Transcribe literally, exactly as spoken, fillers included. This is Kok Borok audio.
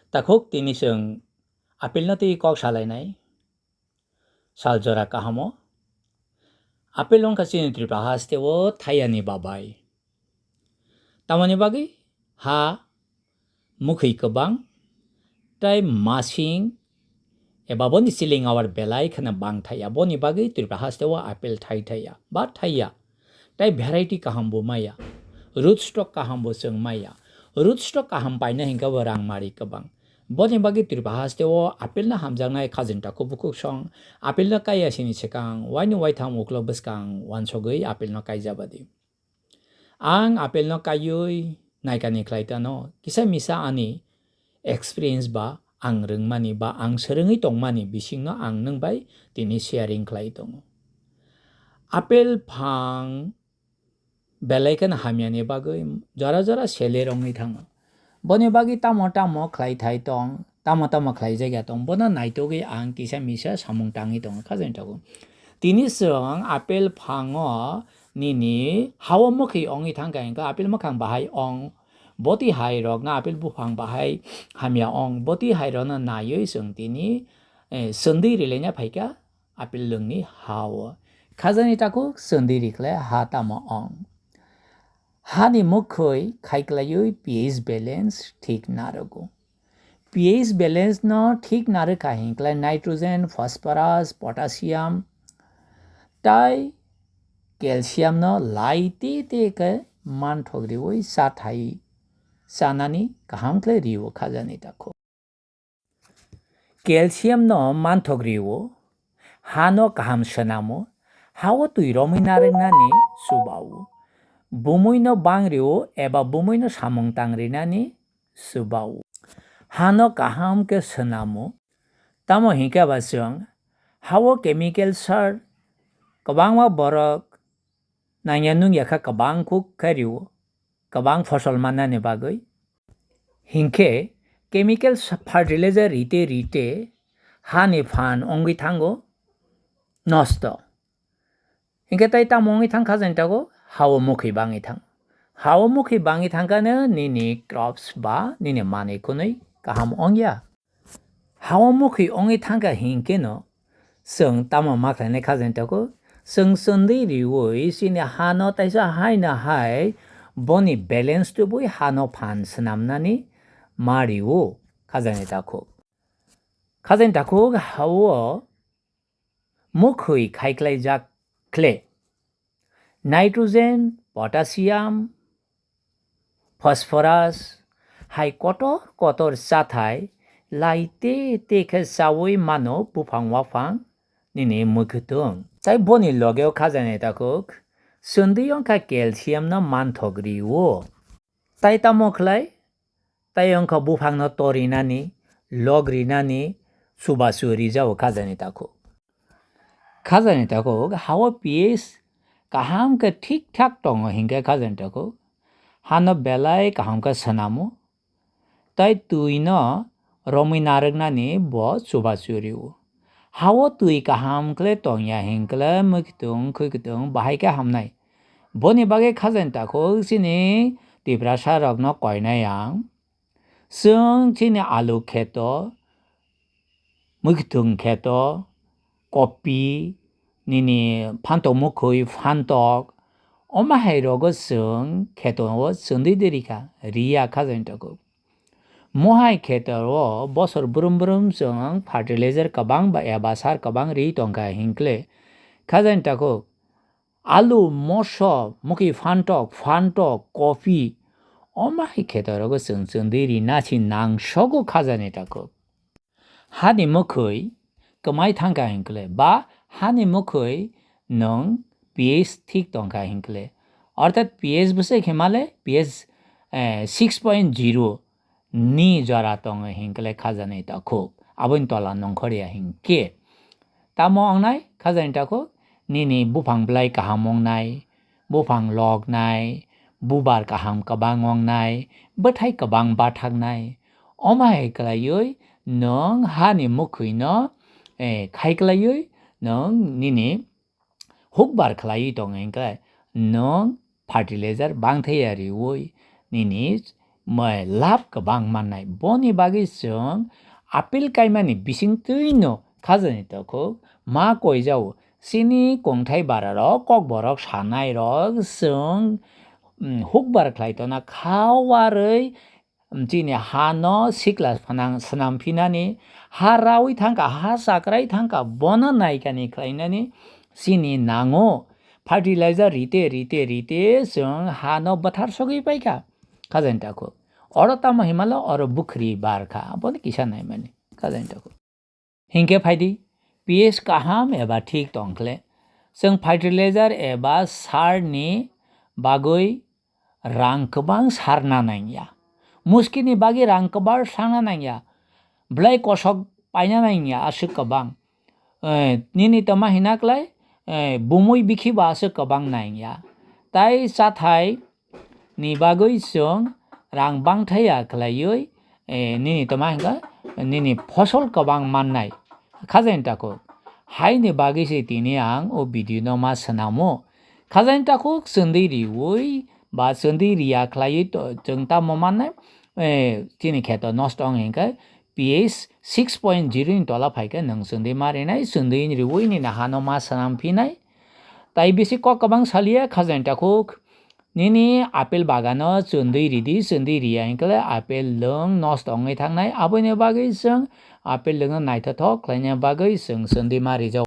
Takhuk tini chwng apilno twi kok salainai sal jora kahamo. Apil wngkha chini Tripura hasteo thaiyani babai. Tamoni bagwi ha mukhwi kwbang tei masing eba boni siling awar belai kheno bang thaiya. Boni bagwi Tripura hasteo apil thai thaiya ba thaiya. Tei variety kaham bo maya. Root stock kaham bo chwng maya. Root stock kaham paina hinkhe bo rang mari kwbang. Boni bagwi Tripura hasteo apilno hamjaknai khajin takhuk bukhuk song. Apilno kaiya sini swkang, waini waitham uklok bwskang wansogwi apilno kaijabadi. Ang apilno kaiwi naikani khlai tano, kisa misa ani experience ba ang rwngmani ba ang swrwngwi tongmani bisingno ang nwng bai tini sharing khlai tongo. Apil phang belai kheno hamyani bagwi jora jora seler wngwi thango. Boni bagwi tamo tamo khlai thai tong, tamo tamo khlai jakya tong, bono naitugwi ang kisa misa samung tangwi tongo, khajani takhuk. Tini chwng apel phango nini hao mwkhwi wngwi thangkha hinkhe apel mwkhang bahai ong, boti hai rokno apel buphang bahai hamya ong, boti hai rokno naiwi chwng tini, eh, swndwi rilaina phaikha. Apil lwngni ha-o. Khajani takhuk swndwi rikhle ha tamo ong. Hani mwkhwi khaiklaiwi pH balance thik narwgo. pH balance no thik narwkha hinkhlai nitrogen, phosphorus, potassium tai calcium no lai te te khe manthok riwi chathai chanani kaham khlai rio khajani takhuk. Calcium no manthok rio, hano kaham swnamo, hao twi romwi narwknani chubao, bumui no bang rio eba bumui no samung tang rinani chubao, hano kaham khe swnamo, tamo hinkhe ba chwng hao chemical sar kwbangma borok nangya nungya kha kwbang kuk khe rio, kwbang phosol mannani bagwi. Hinkhe chemical sa-, fertilizer rite rite hani phan wngwi thango nosto. Hinkhe tai tamo wngwi thang kha jani tago hao mukhwi bangwi thang. Hao mukhwi bangwi thangkha no nini crops ba nini manwi khwnwi kaham wngya. Hao mukhwi wngwi thangkha hinkhe no chwng tamo ma khlainai kha jani tago? Chwng chwndwi riwi chini hano taisa haino hai boni balance tubui hano phan swnamnani ma rio kha jani takhuk. Kha jani takhuk hao mukhwi khaiklaijak khle. Nitrogen, potassium, phosphorus hai kotor kotor chathai lai te te khe chaui mano buphang waphang nini mwkhwtwng. Tai boni logeo kha jani takhuk chwndwi wngkha calcium no manthok rio. Tai tamo khlai? Tai wngkha buphangno torinani, logrinani, chubachu rijao kha jani takhuk. Kha jani takhuk, hao pH kaham khe thik thak tongo hinkhe kha jani takhuk, hano belai kaham khe swnamo, tai twino romwi narwknani bo chubachu rio. Hao twi kaham khle tongya hinkhe mwkhwtwng khwkwtwng bahai khe hamnai. Boni bagwi kha jani takhuk chini Tiprasa rokno koinai ang. Chwng chini alu kheto, mwkhwtwng kheto, kopi, nini phantok mukhwi phantok, omo hai rogo chwng kheto o chwndwi de rikha, riya kha jani takhuk. Mohai kheto o bosor brum brum chwng fertilizer kwbang ba eba sar kwbang ri tongkha hinkle kha jani takhuk. Alu, moso, mukhwi phantok, phantok, kopi, omo hai kheto rogo chwng chwndwi rina si nangsogo kha jani takhuk. Hani mukhwi kwmai thangkha hinkle ba hani mukhwi nwng pH thik tongkha hinkle, orthat pH bwsai khe male pH, eh, six point zero ni jora tongo hinkle kha jani takhuk. Aboni tola nongkhorya hinkhe tamo wngnai kha jani takhuk, nini buphang bwlai kaham wngnai, buphang loknai, bubar kaham kwbang wngnai, bwthai kwbang bathaknai. Omo hai kwlaiwi nwng hani mukhwino, eh, khai kwlaiwi nwng nini hukbar khlaiwi tongo hinkhe nwng fertilizer bangthaya riwi nini mai lab kwbang mannai. Boni bagwi chwng appeal kaimani bisingtwi no khajani takhuk ma koijao. Chini kongthai bararok kokborok sanairok chwng, mm, hukbar khlai tona kha warwi, mm, chini hano sikla phanang swnam phinani, ha rawi thangkha, ha chakrai thangkha, bono naikani khlainani chini nango. Fertilizer rite, rite, rite chwng hano bwthar sogwi paikha. Khajani takhuk. Oro tamo himalo, oro bukhri barkha. Aboni kisa naimani. Khajani takhuk. Hinkhe phaidi, P S kaham eba thik tongkhle, chwng fertilizer eba sar ni bagwi rang kwbang sarna nangya. Muskini bagwi rang kwbang sarna nangya. Belai kosok paina nangya aswk kwbang. Eh, nini toma hina klai, eh, bumui bikhi ba aswk kwbang nangya. Tai chathai ni bagwi chwng rang bangthaya khlaiwi, eh, nini toma hingkha nini phosol kwbang mannai. Khajani takhuk. Haini bagwi se tini ang o video no ma swnamo. Khajani takhuk chwndwi riwi ba chwndwi riya khlaiwi to-, chwng tamo mannai, eh, chini kheto nosto wng hinkhe P S six point zero ni tola phaikhe nwng chwndwi ma rinai, chwndwi riwi nini hano ma swnam phinai. Tai bisi kok kwbang saliya khajani takhuk. Nini apple bagano chwndwi ridi, chwndwi riya hinkhe apple lwng nosto wngwi thangnai. Aboni bagwi chwng apple lwngno naithothok khlaina bagwi chwng chwndwi ma rijao.